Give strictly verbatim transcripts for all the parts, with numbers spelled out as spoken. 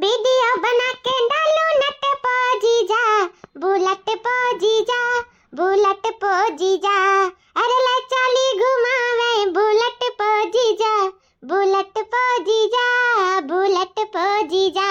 वीडियो बना के डालू नट पो जीजा, बुलेट पो जीजा, बुलेट पो जीजा। अरे ले चली घुमावे बुलेट पो जीजा, बुलेट पो जीजा, बुलेट पो जीजा।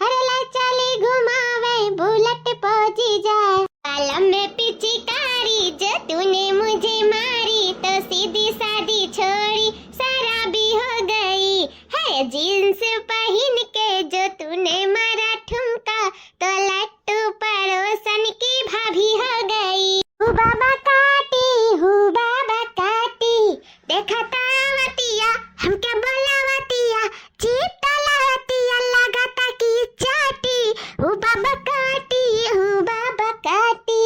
अरे ले चली घुमावे बुलेट पो जीजा। बालों में पिचकारी जो तूने मुझे मारी, तो सीधी सादी छोड़ी शराबी हो गई। है जींस पहन के जो तूने मारा ठुमका, तो लट्टू पड़ोसन की भाभी हो गई। हू बाबा काटी, हू बाबा काटी, देखा तावतिया, हमके बोलावतिया, चित लावतिया, लागता कि चाटी। हू बाबा काटी, हू बाबा काटी,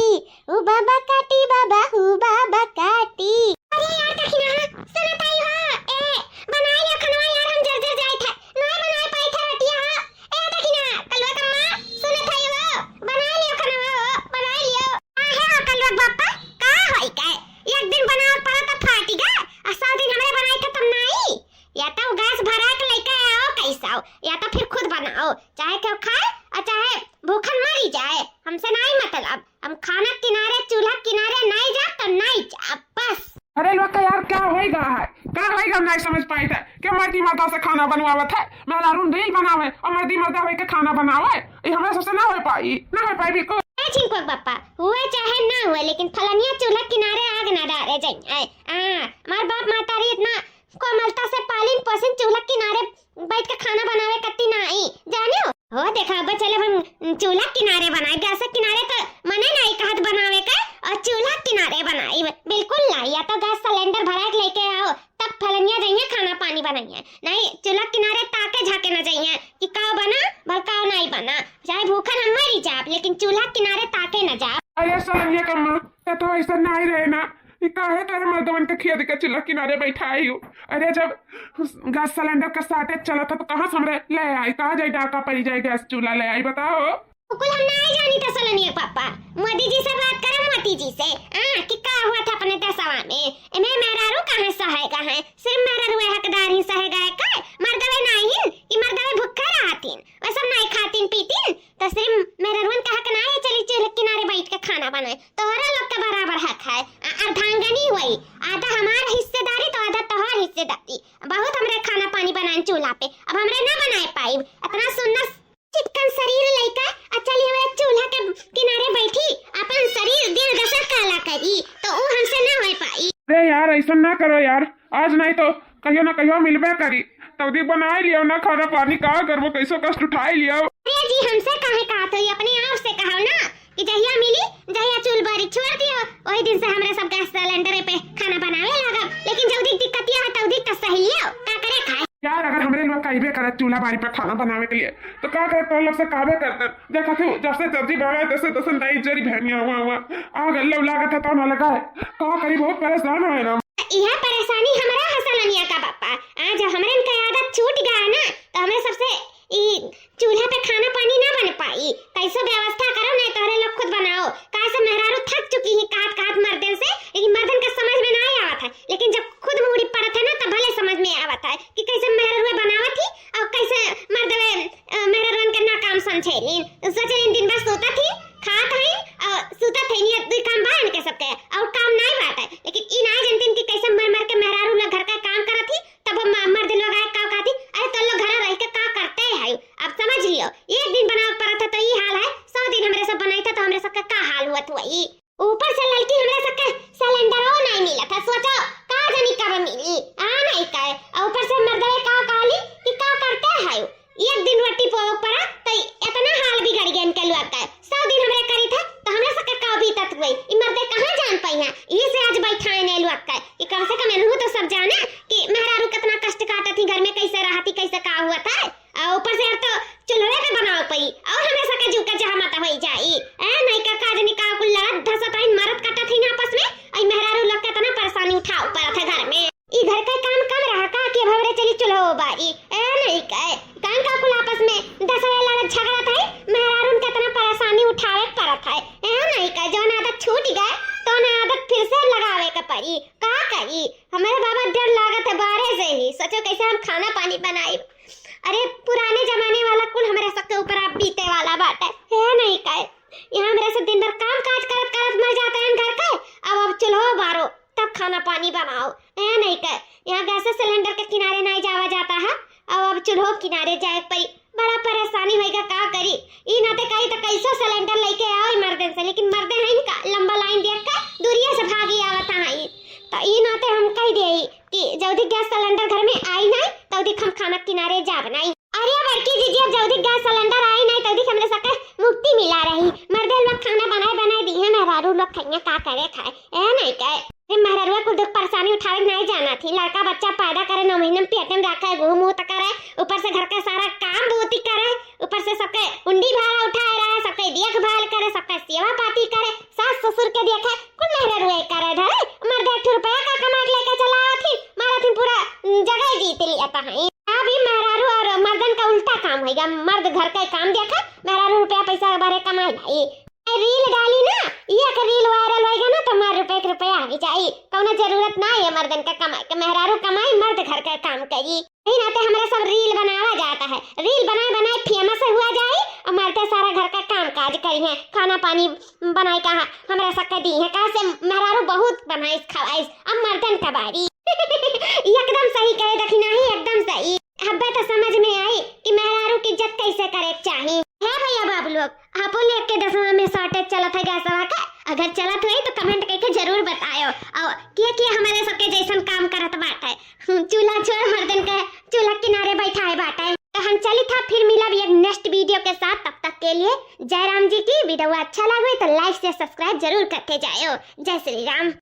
हू बाबा काटी, बाबा हू बाबा काटी। अरे यार दखिना, सुनत हई हो? ए, बनाई लियो खनवा यार, हम जर जर जाइत है, नाय बनाए पाइत है रोटिया हो। ए दखिना, कलुआ कम्मा, सुनत हई हो? बनाई लियो खनवा हो, बनाई लियो। का है हो कलुआ बापा? का होई का? एक दिन बनावे पड़ा त फाटी गा, आ सौ दिन हमरे बनाई त तब नाई। या तो गैस भरा के लेके आओ कैसा हो, या तो फिर खुद बनाओ, चाहे केहू खाए और चाहे भूखन मरी जाए, हमसे नाई मतलब। हम खाना किनारे, चूल्हा किनारे नाई जा तो नाई जा, बस। अरे लोग का यार, क्या होएगा है, क्या होएगा, नहीं समझ पाइत है कि मर्दी मर्दा से खाना बनवावत है, मेहरारून रील बनावे और मर्दी मर्दा होए के खाना बनावे, ये हमरा सबसे ना हो पाई, ना हो पाई बिल्कुल। ए छिनकुआ बापा, हुए चाहे ना हुए, लेकिन फलनिया चूल्हा किनारे आग ना डारे जाइए। हाँ, हमार बाप महतारी इतना कोमलता से पालिन पोसिन चूल्हा किनारे बैठ के खाना बनावे कत्ती नाई, जाने हो? हो देखा, अब चले हम चूल्हा किनारे बनाए, गैस किनारे तो मने नाई कहत बनावे के, और चूल्हा किनारे बनाई बिल्कुल नाई। या तो गैस सिलेंडर भरा के लेके आओ, तब फलनिया जइहे खाना पानी बनाइए, नहीं चूल्हा किनारे ताके झाके न जइहे कि का बना भल का नाई बना, चाहे भूखन हम मरी जाब, लेकिन चूल्हा किनारे ताके न जाब। अरे सोनिया कम्मा, तो, तो ऐसा नाई रहे ना, ई काहे तोरे मर्दवन के खिया दिका चूल्हा किनारे बैठाई हूँ? अरे जब गैस सिलेंडर का shortage चलत है तो कहाँ से हमरे ले आई, कहाँ जाई डाका पड़ी जाए गैस चूल्हा ले आई, बताओ। कुल हम नाई जानी त सोलनिया पापा, मोदी जी से बात करे, मोदी जी से, हाँ, कि का हुआ था अपने देशवा में, एमे मेहरारू कहाँ सहेगा है, सिर्फ मेहरारू हकदार ही सहेगा है का, मर्दवे नाई हिन, कि मर्दवे भूखा रहतीन, वैसे नाई खातीन पीतीन, तो सिर्फ मेहरारुअन का हक ना है, चली चूल्हे किनारे बैठ के खाना बनाए। तोहरा लोग के बराबर हक है। आ, अर्धांगनी हुई, आधा हमार हिस्सेदारी तो आधा तोहार हिस्सेदारी। बहुत हमरे खाना पानी बनाए चूल्हा पे, अब हमरे ना बनाए पाई। इतना सुंदर चिकन शरीर लइका, आ चली हमरे चूल्हा के किनारे बैठी, अपन शरीर दिन दशा काला करी, तो ऊ हमसे ना हो पाई। अरे यार, ऐसा ना करो यार, आज नहीं तो कहियो ना कहियो मिलबे करी। तौदी बनाई लियो ना खाना पानी, का करबो, कैसो कष्ट उठाई लियो। अरे जी, हमसे काहे कहत होई, अपने आप से कहो ना कि जहिया मिली, जहिया चूल बारी छोड़ दियो, वही दिन से हमरे सब गैस सिलेंडर पे खाना बनावे लागब। लेकिन जौदी दिक्कतिया है, तौदी तो सही लियो, का करे खाए। यार, अगर हमरे लोग का इबे करत चूल्हा बारी पे खाना बनावे के लिए, तो का करत तोर लोग से काबे करत? देखा तू, जब से सब्जी बनावे, तब से, तब से नाई जरी भैनिया हुआ, हुआ। आग अल्लाह लागत है, तो ना लगा है। का करी, बहुत परेशान है ना। इहे परेशानी हमरा हसलनिया का बापा। आ, जब हमरे इनका आदत छूट गया ना, तो हमरे सबसे ई चूल्हा पे खाना पानी ना बन पाई। कैसो व्यवस्था करो, नहीं तोहरे लोग खुद बनाओ। काहे से मेहरारू थक चुकी है काट काट मर्दन से, लेकिन मर्दन का समझ में ना आवत है। लेकिन जब खुद मूड़ी पड़त है ना, तब भले समझ में आवत है कि कैसे मेहरारू बनावत ही और कैसे मर्दवे, अ, मेहरारुअन के ना काम समझेलीन। सोचेलीन दिन भर सोतत ही, खात हईन और सुतत हईन, ये दुई काम बा इनके सबके, और काम नाई बाटे। लेकिन ई नाई जानतीन कि कैसे मर मर के मेहरारू लोग घर का काम करत ही, तब हम मर्द लोग आए का कहती, "अरे तो लोग घर रह के का करते हैं?" अब समझ लियो, एक दिन बनावे पड़त है तो ई हाल है, सौ दिन हमरे सब बनाई था तो हमरे सबका का हाल हुआ था ई। ऊपर से लड़की हमरे सबके सिलेंडरो नाई मिलत है, सोचो का जानी कब मिली, आ नाई कहे। और ऊपर से मर्दवे का कहली कि का करते हैं, एक दिन रोटी पोवे पड़ा, तो इतना हाल बिगड़ गया इनके लोग का। सौ दिन हमरे करी था, तो हमरे सबके का बीतत हुई, ई मर्दे कहाँ जान पाई हैं। यही से आज बैठाए ने लोग का, कि कम से कम एनहू तो सब जाने कि मेहरारू कितना कष्ट काटत ही, घर में कैसे रहती, कैसे का हुआ था। और ऊपर से अब तो चूल्हे पे बनाओ पई, और हमरे सबके जीव का जहमत होई जाई। ए, नहीं का काज निकाल कुल लड़त धसत हईन, मरत कटत हईन आपस में, और मेहरारू लोग के इतना परेशानी उठाओ पड़त है घर में। ई घर का काम कम रहा का कि अब हमरे चली चूल्हो बारी? ए नहीं कहे, कान का कुल आपस में दसवे लड़त झगड़त है, मेहरारून के इतना परेशानी उठावे के पड़त है। ए नहीं कहे, जौन आदत छूट गए, तौन आदत फिर से लगावे के पड़ी। का करी? हमरे बाबा डर लागत है बाहरे से ही। सोचो कैसे हम खाना पानी बनाई। अरे पुराने जमाने वाला कुल हमरे सबके ऊपर अब बीते वाला बाटे। है नहीं काहे, यहाँ हमरे सब दिन भर काम काज करत करत मर जात हैं घर के। अब अब चूल्हो बारो, तब खाना पानी बनाओ। है नहीं काहे, यहाँ गैस सिलेंडर के किनारे नहीं जावा जाता है। अब अब चूल्हो किनारे जाए के पड़ी। बड़ा परेशानी होइगा, का करी? ई नाते कही तो कैसो सिलेंडर लेके आओ ई मर्दन से, लेकिन मर्दे हैं इनका लंबा लाइन देख के दूरिया से भागी आवत हैं। तो ई नाते हम कह दे कि जल्दी गैस सिलेंडर घर में आई नहीं, तल्दी हम खाना किनारे जाब नहीं। अरे बड़की जीजी, अब जल्दी गैस सिलेंडर आई नहीं, तल्दी हमरे सबके मुक्ति मिला रही। मर्दे लोग खाना बनाए बनाए दी है, मेहरारू लोग खाइया का करे खाए, ए नहीं कहे। अरे मेहरारुआ कुल दुख परेशानी उठावे के नहीं जाना थी, लड़का बच्चा पैदा करे, नौ महीने में पेट में रखे, घूम उत करे, ऊपर से घर के सारा काम बूती करे, ऊपर से सबके उंडी भाड़ा उठाए रहे, सबके देखभाल करे, सबके सेवा पाती करे, सास ससुर के देखे, कुल मेहरारुए करे धरे। मर्दे एक ठो रुपया का कमा के लेके चला आथिन, मारा थिन पूरा जगह जीत लिया तहाई। अभी मेहरारू और मर्दन का उल्टा काम होइगा, मर्द घर का काम देखे, मेहरारू रुपया पैसा भरे कमाए लाई। रील डाली ना, ये अगर रील वायरल होइगा ना तो मार रुपए के रुपया आ जाई, कौनो जरूरत ना है मर्दन का कमाए के, मेहरारू कमाई, मर्द घर का काम करी। यही नाते हमरा सब रील बनावा जाता है, रील बनाए बनाए फेमस हुआ जाई और मर्दे सारा घर का काम काज करी हैं, खाना पानी बनाए कहा हमरा सबके दी है, कहा से मेहरारू बहुत बनाइस खवाइस, अब मर्दन का बारी। एकदम सही कहे देखी नहीं, एकदम सही। हब्बे तो समझ में आई कि मेहरारू की इज्जत कैसे करे के चाही। है भैया बाबू लोग, आपो लोग के दसवां में shortage चलत है गैसवा का? अगर चलत होई तो comment करके जरूर बतायो। और के के हमारे सबके जैसन काम करत बाटे, हम्म, चूल्हा छोड़ मर्दन के चूल्हा किनारे बैठाए बाटे। तो हम चली था, फिर मिलब एक next video के साथ। तब तक के लिए जय राम जी की। Video अच्छा लगे तो like से subscribe जरूर करके जायो। जय श्री राम।